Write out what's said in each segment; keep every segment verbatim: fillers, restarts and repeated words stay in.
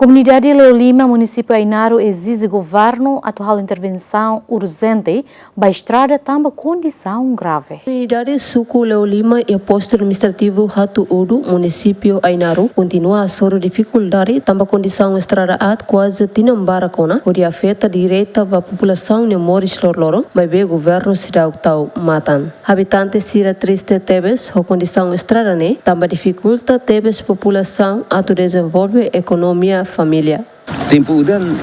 Komunidade Leolima, munisípiu Ainaro, ezije governu atu halo intervensaun urjente ba estrada tanba kondisaun grave. Komunidade suku Leolima iha postu administrativu Hatu Udu, munisípiu Ainaro, kontinua hasoru difikuldade tanba kondisaun estrada aat kuaze tinan barak ona, hodi afeta direta ba populasaun nia moris loroloron, maibé governu seidauk tau matan. Habitante sira triste tebes ho kondisaun estrada ne'e, tanba difikulta tebes populasaun atu dezenvolve ekonomia família. Tempu udan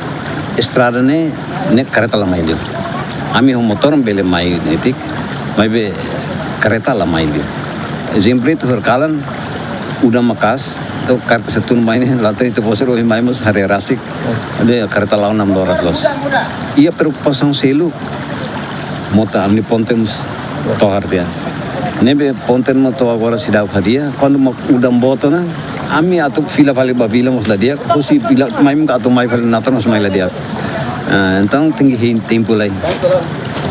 estrada ne'e, ne'e kareta la mai liu. Ami ho motór bele mai netik, maibé kareta la mai liu. Ezemplu ita horikalan, udan maka'as, entaun kareta sei tun mai ne'e, la ita-boot sira ohin mai mós haree rasik, dehan kareta la'o namdoras loos. Iha preokupasaun seluk, mota ami-nia ponte mós to'o hadi'a. Ne'ebé ponte mós to'o agora seidauk hadi'a, kuandu mak udan boot ona, ami atu fila fali ba vila mós la di'ak, husi vila mai mós atu mai fali natar mós mai la di'ak. Ah, entaun tenke hein tempu lai.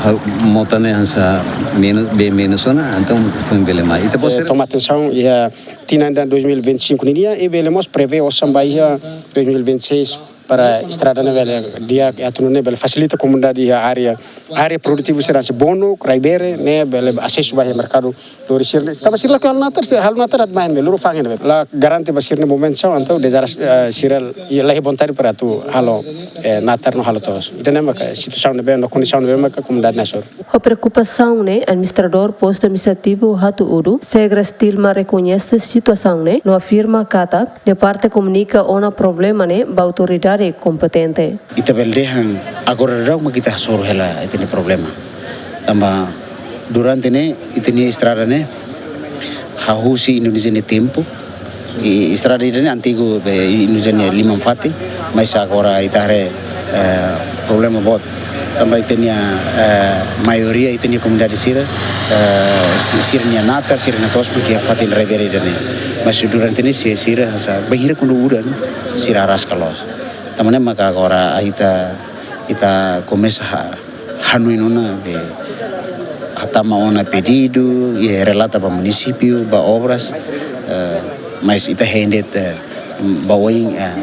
Ha, mota ne'e hanesan menus, bee menus ona, entaun foin bele mai. Ita-boot sira toma atensaun iha tinan ida dois mil e vinte e cinco nian, i bele mós prevee osan ba iha dois mil e vinte e seis para estrada ne'e bele di'ak, atu nune'e bele fasilita komunidade iha área, área produtivu sira hanesan Bono, Raibere, ne'e bele asesu ba iha merkadu lori sira-ne'e. Tanba sira lakohi halo natar, sira halo natar atu mai ne'e, loro fa'an ne'e. La garante ba sira-nia momentu sira, entaun dezagravu, eh, sira la iha vontade para atu halo, eh, natar no halo to'os. Ida-ne'e maka situasaun ne'ebé, no kondisaun ne'ebé maka komunidade ne'e hasoru. Ho preokupasaun ne'e, administradór postu administrativu Hatu Udu, Segras Tilma, rekoñese situasaun ne'e no afirma katak nia parte komunika ona problema ne'e ba autoridade kompetente. Ita bele dehan agora daudaun mak ita hasoru hela ita-nia problema. Tanba durante ne'e ita-nia estrada ne'e hahú husi Indonézia nia tempu. I estrada ida-ne'e antigu, be, Indonézia nia liman fatin, mas agora ita haree, eh, problema boot. Tanba ita-nia, eh, maioria ita-nia komunidade sira, eh, si-, sira-nia natar, sira-nia to'os mak iha fatin Raibere ida-ne'e. Mas durante ne'e sira, sira hanesan bainhira kuandu udan, sira araska loos. Tanba ne'e maka agora ita, ita komesa ha-, hanoin ona, be, hatama ona pedidu, i relata ba munisípiu, ba obras, eh, mas ita hein de'it, eh, ba oin, eh,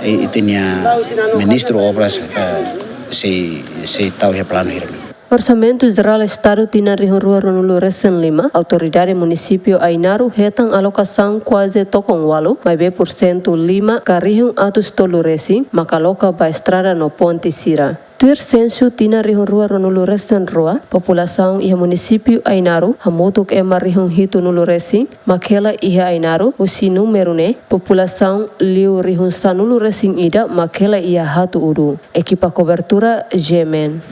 i-, ita-nia ministru obras, eh, sei, sei tau iha planu hira. Orsamentu Jerál Estadu tinan rihun rua ruanulu resin lima, Autoridade Munisípiu Ainaro hetan alokasaun kuaze tokon ualu, maibé pursentu lima ka rihun atus tolu resin, maka aloka ba estrada no ponte sira. Tuir sensu tinan rihun rua ruanulu resin rua, populasaun iha munisípiu Ainaro hamutuk ema rihun hitunulu resin mak hela iha Ainaro, husi númeru ne'e, populasaun liu rihun sanulu resin ida mak hela iha Hatu Udu. Ekipa kobertura, G M N.